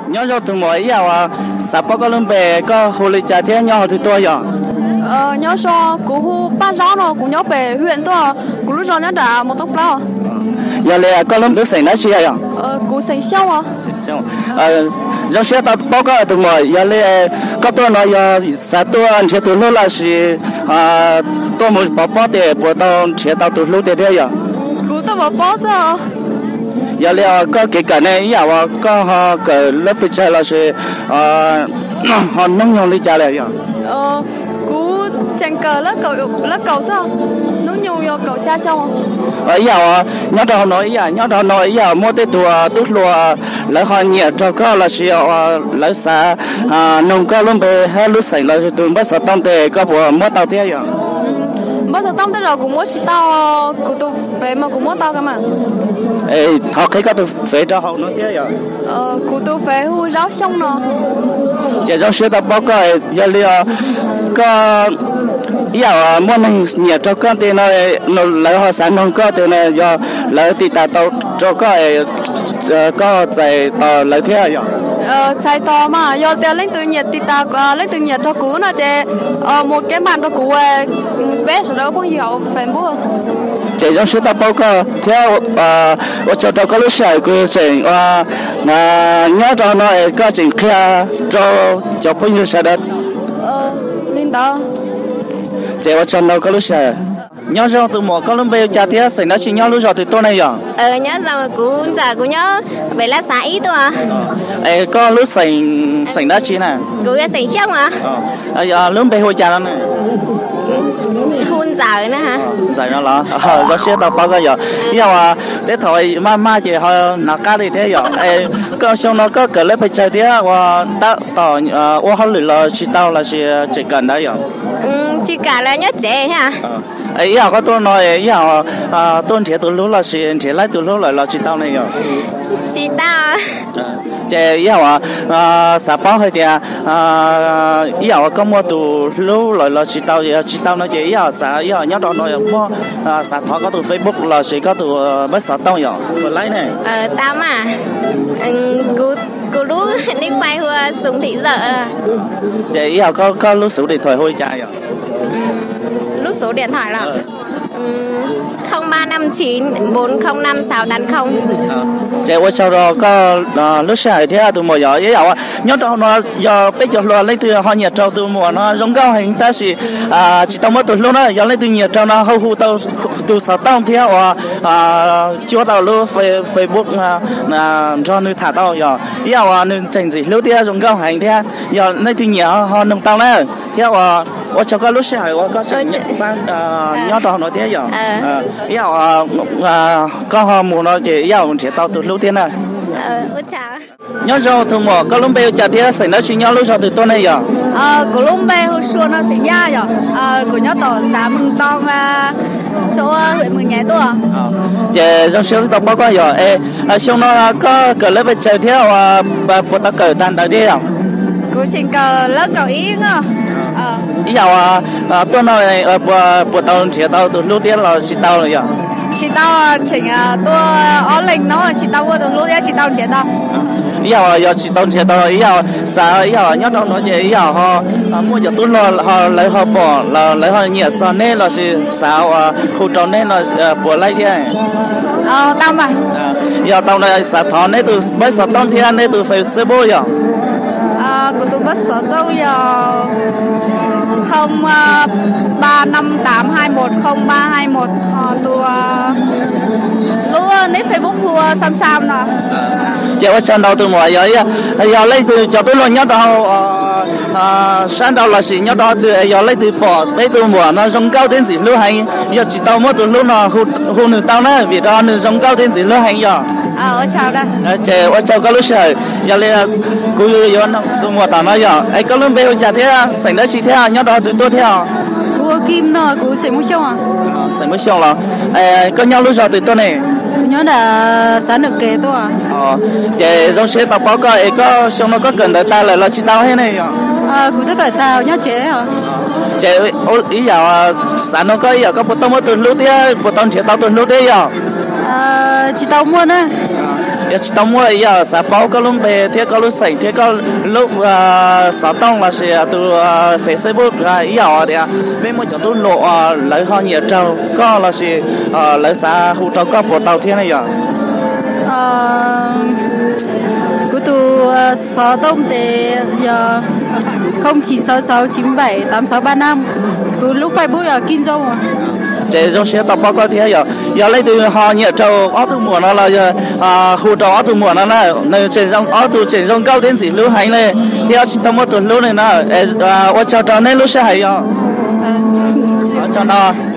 Nyob zoo tus muam, ib yam uas xav paub koj lub npe, koj hu li cas thiab nyob hauv twg tuaj yom? Nyob zoo, kuv hu Paj Zaub no, kuv nyob pem Hwm tuaj, kuv lub zos nyob nram Mos Tooj Plaub. Yog li koj lub xeem dab tsi yom? Kuv xeem Xyooj. Zoo siab tau paub koj tus muam, yog li koj tuaj no yog xav tuaj nrhiav tus hlub los sis tuaj mus pov pob tias puas tau nrhiav tau tus hlub tiag thiab yom? Kuv tuaj pov pob xwb. Yog li koj kev kawm ne, ib yam uas koj ho kawm lab pes tsawg los sis ho hnub nyoog li cas lawm yom? Kuv tseem kawm lab kaum xwb, hnub nyoog yog kaum xya xyoo. Ib yam uas nyob rau hauv no, ib yam nyob rau hauv no ib yam muaj tej tus tub hluas lawv ho nyiam raug koj los sis lawv xav noog koj lub npe thiab lub xeem los sis tus npawb xov tooj tes koj puas muab tau thiab yom? Npawb xov tooj tej zaum kuv muab tsis tau, kuv tus fev mas kuv muab tau mas. Thov qhia koj tus fev rau hauv no thiab yom? Kuv tus fev hu Zaub Xyooj no. Ces zoo siab tau paub koj, yog li koj ib yam muaj neeg nyiam raug koj tes no, lawv ho xav noog koj tes no, yog lawv tiv tas tau rau koj, koj txais tos lawv thiab yom? Txais tos mas yog tias leej twg nyiam tiv tas, leej twg nyiam raug kuv no ces mus kev mam rau kuv, peb sawv daws phooj ywg hauv Facebook. Ces zoo siab tau paub koj thiab ua tsaug rau koj lub sij hawm, kuv tseem nyob rau no es koj tseem qhia rau cov phooj ywg sawv daws. Li ntawd. Ces ua tsaug ntau koj lub sij hawm. Nyob zoo tus muam, koj lub npe hu cas thiab xeem dab tsi, nyob lub zos twg tuaj ne yom? Nyob zoo, kuv Ntxawm, kuv nyob pem Laj Xav ib tuaj. Es koj lub xeem, xeem dab tsi na? Kuv yog xeem Xyooj. Lub npe hu cas no na? Hu Ntxawm na. Ntxawm no los? Zoo siab tau paub koj yom. Ib yam uas tej thaum maj maj ces ho hnov qab li thiab yom. Koj xyoo no koj kawm lab pes tsawg thiab ua tab tom ua hauj lwm los tsis tau los sis tseem kawm ntawd yom? Tsis kawm los nyob tsev thiab. Ib yam koj tuaj no ib yam tuaj nrhiav tus hlub los sis nrhiav laib tus hlub lawm los tsis tau ne yom? Tsis tau. Ces ib yam uas xav paub hais tias ib yam uas koj muaj tus hlub lawm los tsis tau, yog tsis tau no ces ib yam xav, ib yam nyob rau no muaj, xav thov koj tus Facebook los sis koj tus npawb xov tooj yom, puas laib ne? Tau mas. Kuv lub nick Face hu Xus Thim Zawm. Ces ib yam koj lub số điện thoại hu li cas yom? Lub số điện thoại los không ba năm chín bốn không năm sáu tám không. Ces ua tsaug rau koj lub sij hawm thiab tus muam yom. Ib yam nyob rau no yog peb cov hluas leej twg ho nyiam raug tus muam no zoo nkauj heev tab sis tsis tau muab tus hlub na, yog leej twg nyiam raug no ho hu tau tus xov tooj thiab uas cuab tau lub Facebook nrog nws tham tau yom. Ib yam uas nws tseem ntxim hlub thiab zoo nkauj heev thiab, yog leej twg nyiam ho noog tau na. Thiab uas ua tsaug koj lub sij hawm uas koj tseem nyob rau hauv no thiab yom. Ib yam koj ho mus no ces ib yam nrhiav tau tus hlub thiab na. Nyob zoo tus muam, koj lub npe hu cas thiab xeem dab tsi, nyob lub zos twg tuaj ne yom? Kuv lub npe hu Sua no, xeem Yaj yom. Kuv nyob tom xav Mws Too, tso ua hwm Mws Nyaiv tuaj. Ces zoo siab tau paub koj yom. Es xyoo no koj kawm lab pes tsawg thiab uas puas tau kawm tag ntawd thiab yom? Kuv tseem kawm lab kaum ib no. Ib yam uas tuaj no puas tau nrhiav tau tus hlub thiab los tsis tau yom? Tsis tau, tseem tuaj ob leeg no tsis tau muaj tus hlub thiab tsis tau nrhiav tau. Ib yam uas yog tsis tau nrhiav tau, ib yam xav, ib yam nyob rau no ces ib yam ho muaj cov tub hluas ho lawv ho pom los lawv ho nyiam txog neb los sis xav uas hu rau neb no puas laib thiab? Tau mas. Yog tau no xav thov neb tus npawb xov tooj thiab neb tus Facebook yom? Kuv tus npawb xov tooj yog không ba năm tám hai một không ba hai một, ho tus lub nick Facebook hu Xam Xam no. Ces ua tsaug ntau tus muam, yog leej twg cov tub hluas nyob rau sab nraud los sis nyob rau twg yog leej twg pom peb tus muam no zoo nkauj thiab ntxim hlub heev, yog tsis tau muab tus hlub no hu nws tau na vim rau nws zoo nkauj thiab ntxim hlub heev yom. Ces ua tsaug koj lub sij hawm. Yog li kuv yuav noog tus muam tom no yom, es koj lub npe hu cas thiab xeem dab tsi thiab nyob rau twg tuaj thiab? Kuv hu Kim no, kuv xeem Muas Xyooj. Xeem Muas Xyooj los? Koj nyob lub zos twg tuaj ne? Kuv nyob nram xav Nam Kev tuaj. Ces zoo siab tau paub koj, es koj xyoo no koj kawm ntawv tag lawm los tsis tau thiab ne yom? Kuv twb kawm tag nyob tsev. Ces ib yam xav noog koj ib yam, koj puas tau muaj tus hlub thiab puas tau nrhiav tau tus hlub thiab yom? Tsis tau muaj na. Yog tsis tau muaj, yog xav paub koj lub npe thiab koj lub xeem thiab koj lub xov tooj lossis tus Facebook ib yam tias peb muaj cov tub hluas lawv ho nyiam raug koj lossis lawv xav hu rau koj puas tau thiab ne yom? Kuv tus xov tooj tes yog không chín sáu sáu chín bảy tám sáu ba năm. Kuv lub Facebook yog Kim Ntxoo. Ces zoo siab tau paub koj thiab yom. Yog leej twg ho nyiam raug ob tug muam no los yog hu rau ob tug muam no na, nws tseem zoo, ob tug tseem zoo nkauj thiab ntxim hlub heev li, thiab tsis tau muaj tus hlub li na. Ua tsaug rau nej lub sij hawm yom. Tsaug no.